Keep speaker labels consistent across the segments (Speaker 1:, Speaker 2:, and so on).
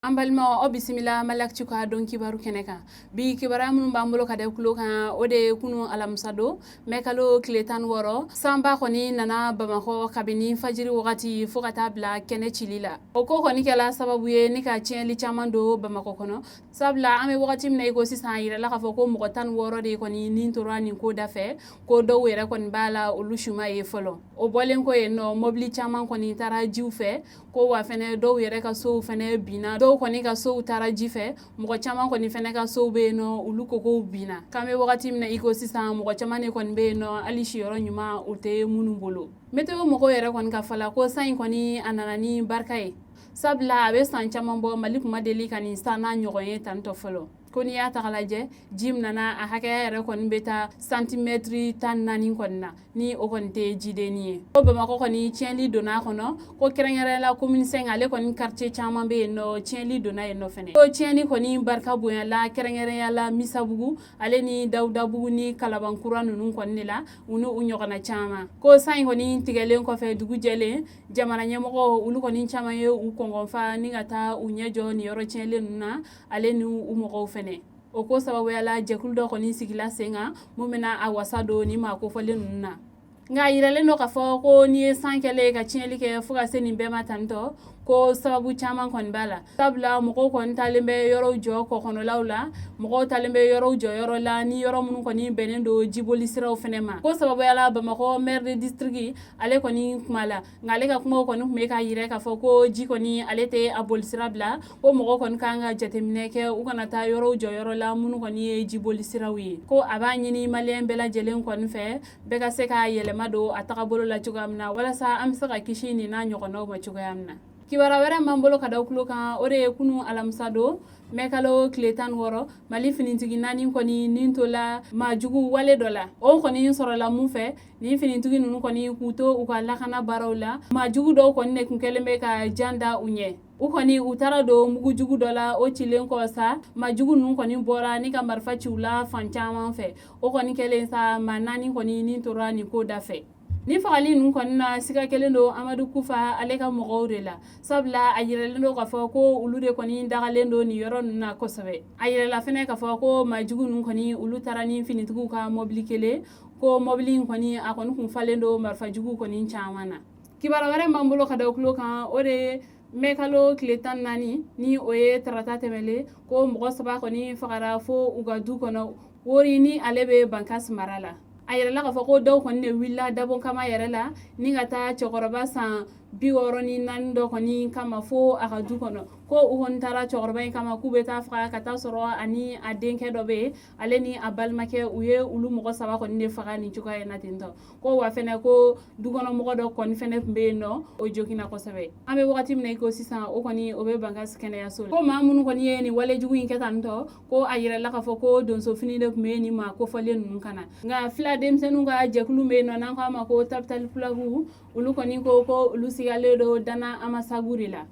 Speaker 1: An balimaw, aw bisimila Maliactu ka don kibaru kɛnɛ kan. Bi kibaruya minnu b'an bolo ka da tulo kan, o de ye kunu alamisa don, mɛkalo tile 16, sanba kɔni nana Bamakɔ kabini fajiri wagati fo ka taa bila kɛnɛ cili la. O ko kɔni kɛla sababu ye ni ka tiɲɛli caman don Bamakɔ kɔnɔ, sabula an bɛ wagati min na i ko sisan, a yirala k'a fɔ ko mɔgɔ 16 de kɔni nin tora nin ko da fɛ, ko dɔw yɛrɛ kɔni b'a la, olu su ma ye fɔlɔ. O bɔlen kɔ yen nɔ, mobili caman kɔni taara jiw fɛ, ko wa fɛnɛ dɔw yɛrɛ ka sow fɛnɛ binna, dɔw kɔni ka sow taara ji fɛ, mɔgɔ caman kɔni fɛnɛ ka sow bɛ yen nɔ, olu kokow binna. K'an bɛ wagati min na i ko sisan, mɔgɔ caman de kɔni bɛ yen nɔ, hali siyɔrɔ ɲuman u tɛ minnu bolo. Météo mɔgɔw yɛrɛ kɔni ka fɔ la ko san in kɔni a nana ni barika ye, sabula a bɛ san caman bɔ, Mali kun ma deli ka nin san n'a ɲɔgɔn ye tantɔ fɔlɔ. Ko n'i y'a ta k'a lajɛ, ji min nana, a hakɛya yɛrɛ kɔni bɛ taa santimɛtiri 14 kɔni na, ni o kɔni tɛ jidenni ye. Ko Bamakɔ kɔni tiɲɛli donna a kɔnɔ, ko kɛrɛnkɛrɛn la commune 5, ale kɔni quartier caman bɛ yen nɔ, tiɲɛli donna yen nɔ fɛnɛ. Ko tiɲɛni kɔni barika bonyala kɛrɛnkɛrɛnya la Misabugu ale ni Dawudabugu ni Kalabankura ninnu kɔni de la, u ni u ɲɔgɔnna caman. Ko san in kɔni tigɛlen kɔfɛ, dugu jɛlen, jamana ɲɛmɔgɔw olu kɔni caman ye u kɔngɔnfa ni ka taa u ɲɛ jɔ nin yɔrɔ tiɲɛlen ninnu na, ale ni u mɔgɔw fɛnɛ. O ko sababuya la, jɛkulu dɔ kɔni sigila sen kan mun bɛna a wasa don ni maa kofɔlen ninnu na. Nka a yiralen don k'a fɔ ko n'i ye san kɛlen ka tiɲɛli kɛ fo ka se nin bɛɛ ma tantɔ, ko sababu caman kɔni b'a la, sabula mɔgɔw kɔni talen bɛ yɔrɔw jɔ kɔkɔnɔlaw la, mɔgɔw talen bɛ yɔrɔw jɔ yɔrɔ la ni yɔrɔ minnu kɔni bɛnnen don jiboli siraw fɛnɛ ma. Ko sababuya la, Bamakɔ maire de district ale kɔni kuma la, nka ale ka kumaw kɔni tun bɛ k'a yira k'a fɔ ko ji kɔni ale tɛ a boli sira bila, ko mɔgɔw kɔni kan ka jateminɛ kɛ, u kana taa yɔrɔw jɔ yɔrɔ la minnu kɔni ye jiboli siraw ye. Ko a b'a ɲini maliyɛn bɛɛ lajɛlen kɔni fɛ, bɛɛ ka se ka yɛlɛma don a tagabolo la cogoya min na, walasa an bɛ se ka kisi nin n'a ɲɔgɔnnaw ma cogoya min na. Kibaruya wɛrɛ m'an bolo ka da tulo kan, o de ye kunu alamisa don, mɛkalo tile 16, Mali finitigi naani kɔni nin tola maajugu wale dɔ la. O kɔni sɔrɔla mun fɛ? Nin finitigi ninnu kɔni k'u to u ka lakana baaraw la, maajugu dɔw kɔni de tun kɛlen bɛ ka jan da u ɲɛ. U kɔni u taara don mugujugu dɔ la. O cilen kɔ sa, maajugu ninnu kɔni bɔra ni ka marifa ci u la fan caman fɛ. O kɔni kɛlen sa, maa naani kɔni nin tora nin ko da fɛ. Ni fagali ninnu kɔni na, siga kelen don Amadu Kufa ale ka mɔgɔw de la, sabula a yiralen don k'a fɔ ko olu de kɔni dagalen don nin yɔrɔ ninnu na kosɛbɛ. A yirala fɛnɛ k'a fɔ ko maajugu ninnu kɔni olu taara ni finitigiw ka mɔbili kelen, ko mɔbili in kɔni a kɔni kun falen don marifajuguw kɔni caman na. Kibaruya wɛrɛ m'an bolo ka da tulo kan, o de ye mɛkalo tile 14, ni o ye tarata tɛmɛlen, ko mɔgɔ saba kɔni fagara fo u ka du kɔnɔ Wori, ni ale bɛ Bankasi mara la. A yirala k'a fɔ ko dɔw kɔni de wulila dabɔ kama yɛrɛ la ni ka taa cɛkɔrɔba san 64 dɔ kɔni kama fo a ka du kɔnɔ. Ko u kɔni taara cɛkɔrɔba in kama k'u bɛ taa faga, ka taa sɔrɔ ani a denkɛ dɔ bɛ yen, ale ni a balimakɛ. U ye olu mɔgɔ saba kɔni de faga nin cogoya in na ten tɔ. Ko wa fɛnɛ ko dukɔnɔmɔgɔ dɔ kɔni fɛnɛ tun bɛ yen nɔ, o joginna kosɛbɛ. An bɛ wagati min na i ko sisan, o kɔni o bɛ Bankasi kɛnɛyaso la. Ko maa minnu kɔni ye nin walejugu in kɛ tan tɔ, ko a yirala k'a fɔ ko donsofini de tun bɛ nin maa kofɔlen ninnu kan na. Nka fila denmisɛnninw ka jɛkulu bɛ yen nɔ, n'an ko a ma ko Tabital Pulaku, olu kɔni ko olu sigalen don Dana Amasagu de la,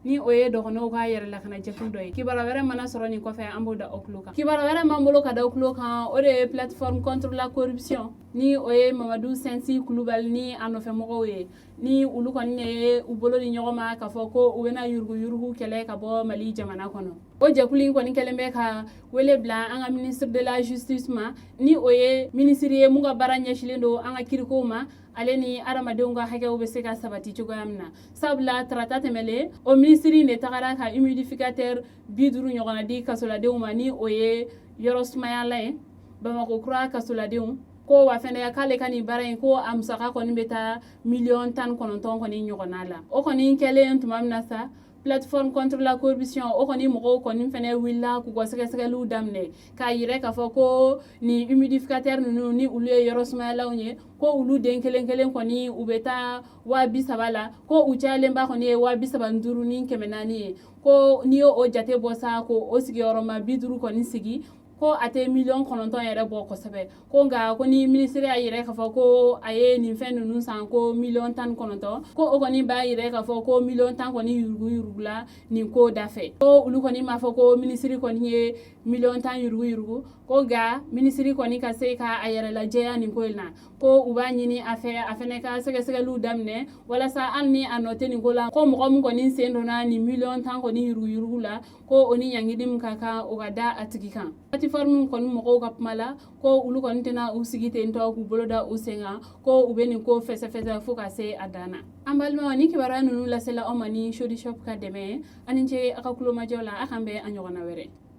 Speaker 1: ni o ye dɔgɔnɔw ka yɛrɛ lakana jɛkulu dɔ ye. Kibaruya wɛrɛ mana sɔrɔ nin kɔfɛ, an b'o da aw tulo kan. Kibaruya wɛrɛ m'an bolo ka da aw tulo kan, o de ye Plateforme contre la corruption, ni o ye Mamadu Sɛnsi Kulubali ni a nɔfɛmɔgɔw ye, ni olu kɔni de ye u bolo di ɲɔgɔn ma k'a fɔ ko u bɛna yuruguyurugu kɛlɛ ka bɔ Mali jamana kɔnɔ. O jɛkulu in kɔni kɛlen bɛ ka wele bila an ka ministre de la Justice ma, ni o ye minisiri ye mun ka baara ɲɛsilen don an ka kirikow ma, ale ni adamadenw ka hakɛw bɛ se ka sabati cogoya min na, sabula tarata tɛmɛlen, o minisiri de tagara ka humidificateur 50 ɲɔgɔnna di kasoladenw ma, ni o ye yɔrɔ sumayala ye Bamakɔ kura kasoladenw. Ko wa fɛnɛ k'ale ka nin baara in, ko a musaka kɔni bɛ taa miliyɔn 19 kɔni ɲɔgɔnna la. O kɔni kɛlen tuma min na sa, Plateforme contre la corruption o kɔni mɔgɔw kɔni fɛnɛ wulila k'u ka sɛgɛsɛgɛliw daminɛ, k'a yira k'a fɔ ko nin humidificateur ninnu, ni olu ye yɔrɔ sumayalaw ye, ko olu den kelen kelen kɔni u bɛ taa 30 000 la, ko u cayalenba kɔni ye 35 400 ye. Ko n'i y'o jate bɔ sa, ko o sigiyɔrɔma 50 kɔni sigi. Ko a tɛ miliyɔn 9 yɛrɛ bɔ kosɛbɛ. Ko nka ko ni minisiri y'a yira k'a fɔ ko a ye nin fɛn ninnu san ko miliyɔn 19, ko o kɔni b'a yira k'a fɔ ko miliyɔn 10 kɔni yuruguyurugula nin ko da fɛ. Ko olu kɔni m'a fɔ ko minisiri kɔni ye miliyɔn 10 yuruguyurugu. Ko nka minisiri kɔni ka se ka a yɛrɛ lajɛya nin ko in na, ko u b'a ɲini a fɛ, a fɛnɛ ka sɛgɛsɛgɛliw daminɛ walasa hali ni a nɔ tɛ nin ko la, ko mɔgɔ min kɔni sen donna nin miliyɔn 10 kɔni yuruguyurugu la, ko o ni ɲangili min ka kan, o ka da a tigi kan. Plateforme kɔni mɔgɔw ka kuma la, ko olu kɔni tɛna u sigi ten tɔ k'u bolo da u sen kan, ko u bɛ nin ko fɛsɛfɛsɛ fo ka se a dan na. An balimaw, ni kibaruya ninnu lasela aw ma ni Sodi Shop ka dɛmɛ ye. Aw ni ce aw ka kulomajɔ la. A k'an bɛn a ɲɔgɔnna wɛrɛ.